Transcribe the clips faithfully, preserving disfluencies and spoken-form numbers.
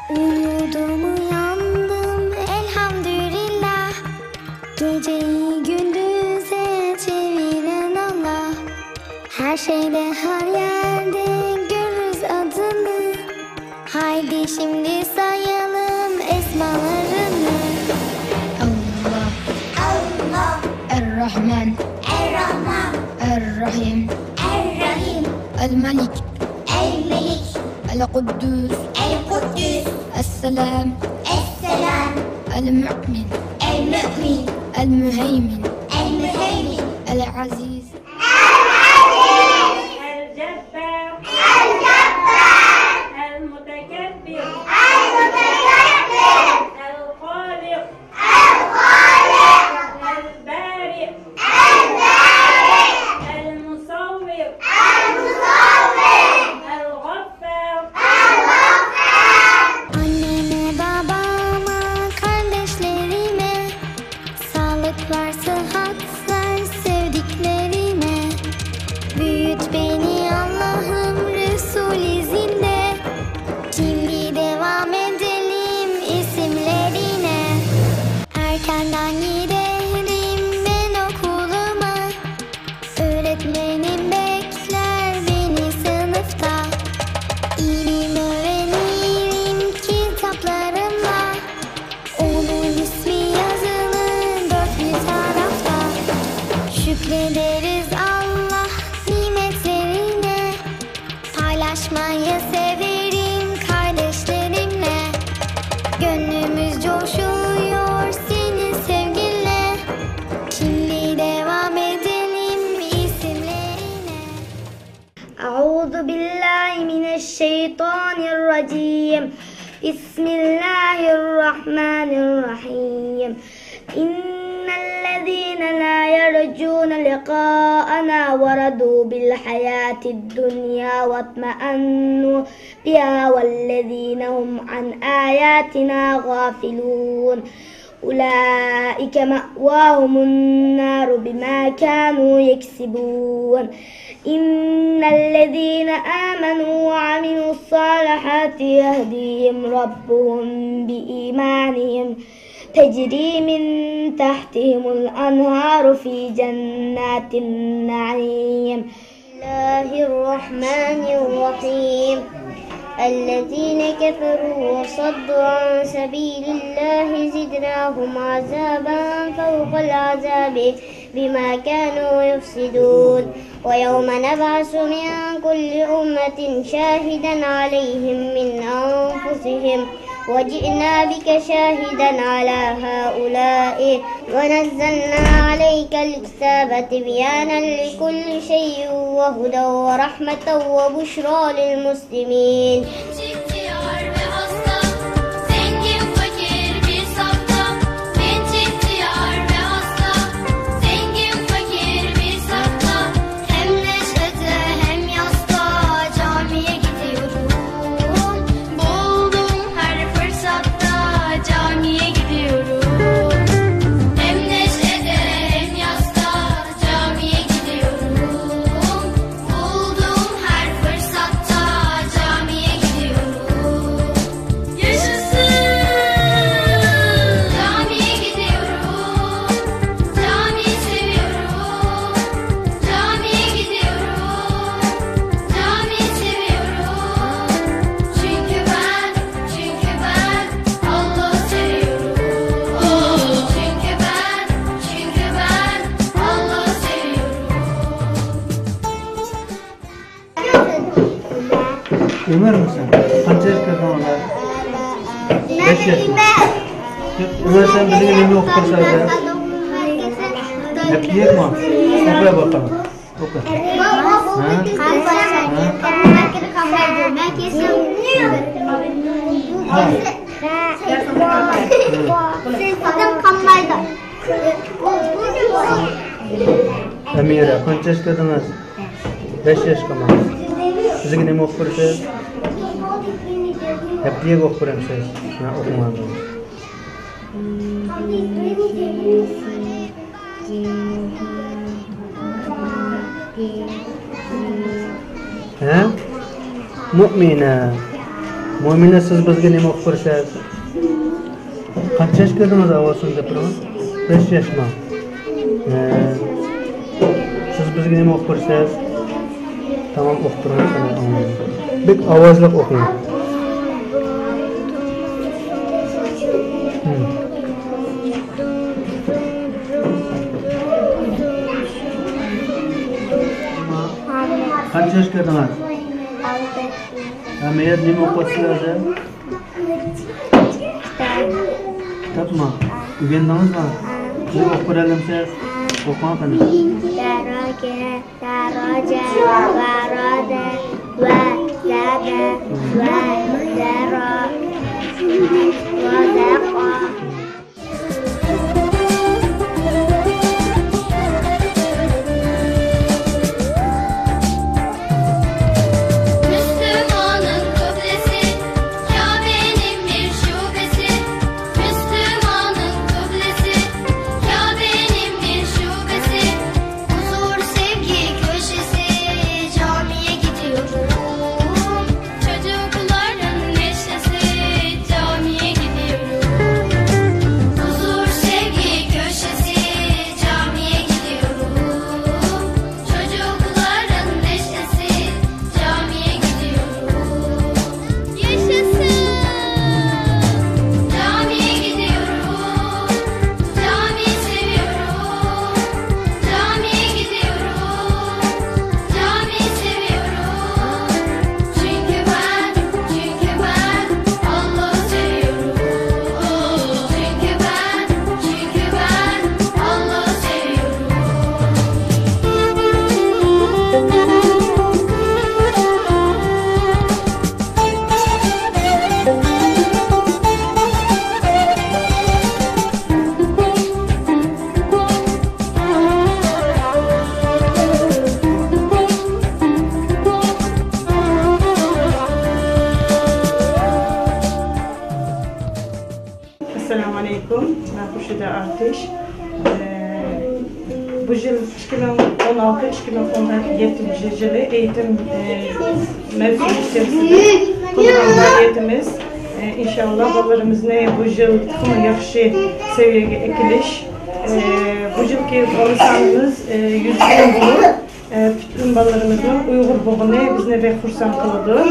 Uyudum uyandım elhamdülillah. Geceyi gündüze çeviren Allah. Her şeyde, her yerde görürüz adını. Haydi şimdi sayalım esmalarını. Allah. Allah. Er-Rahman. Er-Rahman. Er-Rahim. Er-Rahim. El-Malik. El-Melik. El-Quddus. El-Quddus. Es-Selam. Es-Selam. El-Mu'min. El-Mu'min. El-Muheymin. El-Muheymin. El-Aziz. الجبار. الجبار. المتكبر. المتكبر. الخالق. الخالق. البارئ. البارئ. المصور. المصور. الغفار. الغفار. Anneme, babama, kardeşlerime, sağlıklar, sıhhatlar sevdiklerime. Büyüt beni Allah'ım Resul izinde. Şimdi devam edelim isimlerine. Erkenden giderim ben okuluma. Öğretmenim bekler beni sınıfta. İlim öğrenirim kitaplarımla. Onun ismi yazılı dört bir tarafta. Şükrederiz Allah nimetlerine. Paylaşmayı severim kardeşlerimle. Gönlümüz coşuyor senin sevginle. Şimdi devam edelim isimlerine. أعوذ بالله من الشيطان الرجيم. بسم الله الرحمن الرحيم. إن الذين لا يرجون لقاءنا ورضوا بالحياة الدنيا واطمأنوا بها والذين هم عن آياتنا غافلون أولئك مأواهم النار بما كانوا يكسبون. إن الذين آمنوا وعملوا الصالحات يهديهم ربهم بإيمانهم تجري من تحتهم الأنهار في جنات النعيم. بسم الله الرحمن الرحيم. الذين كفروا وصدوا عن سبيل الله زدناهم عذابا فوق العذاب بما كانوا يفسدون. ويوم نبعث من كل أمة شاهدا عليهم من أنفسهم وجئنا بك شاهدا على هؤلاء ونزلنا عليك الكتاب تبيانا لكل شيء وهدى ورحمة وبشرى للمسلمين. Hem neşede hem yasta camiye gidiyorum. Buldum her fırsatta camiye gidiyorum. Hem neşede hem yasta camiye gidiyorum. Buldum her fırsatta camiye gidiyorum. Yaşasın! Camiye gidiyorum. Camiyi seviyorum. Camiye gidiyorum. Camiyi seviyorum. Çünkü ben, çünkü ben Allah'ı seviyorum. Çünkü ben, çünkü ben Allah'ı seviyorum. ئۆمەر مۇسا، قانچە ياش كىردىڭ ئۇلار؟ بەش ياش. ئۆمەر، سەن بىزگە نېمە ئوقۇپ بېرىسەن؟ ھەپتىلىكمۇ؟ ئوقۇ باقايلى. ئوقۇ. ھە؟ ھە؟ ئەمىرە، قانچە ياش كىردىڭىز؟ بەش ياشقىمۇ؟ بىزگە نېمە ئوقۇپ بېرىسىز؟ ھەپتىلىك ئوقۇپ بېرەمسىز؟ ھە، ئوقۇڭلار. ھە؟ مۇئمىنە. مۇئمىنە، سىز بىزگە نېمە ئوقۇپ بېرىسىز؟ قانچە ياش كىردىڭىز، ئاۋازىڭىزنى دەپ بېرىڭ. بەش ياشما؟ ھە. سىز بىزگە نېمە ئوقۇپ بېرىسىز؟ تامام ئوقۇپ بېرىڭ، قېنى ئاڭلايلى. بەك ئاۋازلىق ئوقۇڭ. ھىم. قانچە ياش كىردىڭىز؟ ئالتە. ھە، مەيەر، نېمە ئوقۇۋاتىسىلەر ھازىر؟ كىتابمۇ؟ ئۆگەندىڭىزمۇ؟ نېمە ئوقۇپ بېرەلەمسىز؟ ئوقۇڭ قېنى. دەرەجە، دەرەجە، ۋەرەدە، ۋەزەدە، ۋەزەرا، ۋەزەقا. Müslümanın kıblesi, Kabe'nin bir şubesi. Müslümanın kıblesi, Kabe'nin bir şubesi. Huzur, sevgi köşesi, camiye gidiyorum. Çocukların neşesi, camiye gidiyorum. Huzur, sevgi köşesi, camiye gidiyorum. Çocukların neşesi, camiye gidiyorum. Yaşasın! Camiye gidiyorum. Camiyi seviyorum, camiye gidiyorum, camiyi seviyorum. Çünkü ben, çünkü ben Allah'ı seviyorum. Çünkü ben, çünkü ben Allah'ı seviyorum. Esselamu aleyküm. Ben Hurşide Artış. Ee, bu yıl iki bin on altı, iki bin on yedi yılı eğitim, e, mevsimi içerisinde kurgan faaliyetimiz. E, inşallah balalarımıznı bu yıl daha yaxşı seviyege ekiliş. E, bu yılki bala sanımız, e, yüz bin bulur. E, bütün balalarımızın Uygur bulğanı bizni pek hursan kıladı.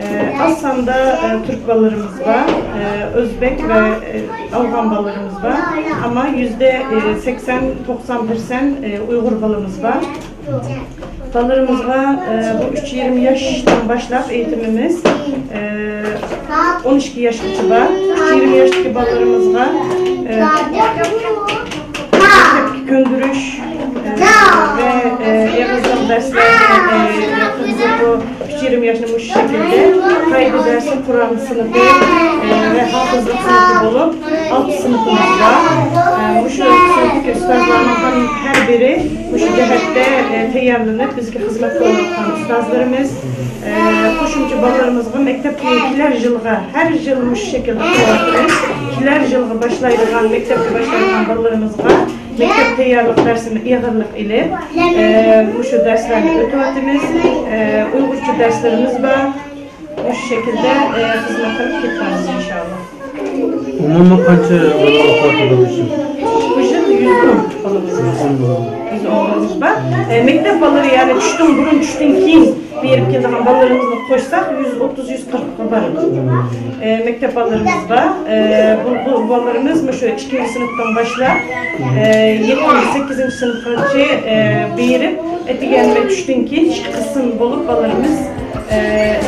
Ee, az sanda, e, Türk balalarımız var, e, Özbek ve, e, Afgan balalarımız var. Ama yüzde seksen, doksan persen, e, Uygur balamız var. Balalarımızga, e, bu üç yirmi yaştan başlap eğitimimiz, e, on iki yaşgacha var. Üç yirmi yaştaki balalarımızga, e, mektepke köndürüş, e, ve, e, yalnızlık derslerine, e, yapıldı. Bu üç yirmi yaşında bu şekilde kaydı dersi, Kur'an sınıfı, e, ve hafızlık sınıfı olup altı sınıfımız var. E, bu şu sınıftaki ustazlarımızdan her biri bu şu cehette, e, teyarlanıp bizge hizmet kılayotgan ustazlarımız. E, qo'shimcha bolalarımızga mektepke kelar yılga, her yıl bu şekilde kılayotganız. Kelar yılga başlaydigan, mektepke başlaydigan bolalarımızga mektep teyarlık dersini ağırlık ile, e, bu şu derslerni ötüyatımız. E, Uygurca derslerimiz var. Bu şekilde, e, hizmet kılıp ketemiz inşallah. Umuman qancha bala o'qiyotdi bu yil? Bu yil yüz on balamız var. Yüz on balamız var. E, mektep balaları, yani tushdan burun, tushdan keyin berip keldiğin balalarımızı koysak yüz otuz, yüz kırkqa barır. E, mektep balalarımız var. E, bu, bu balalarımız şu ikinci sınıftan başlap, e, yettinci, sekizinci sınıfgacha, e, berip, etigen ve tushdan keyin iki kısım bolup balalarımız, e,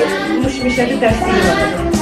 muş, muş yerde ders berip atır.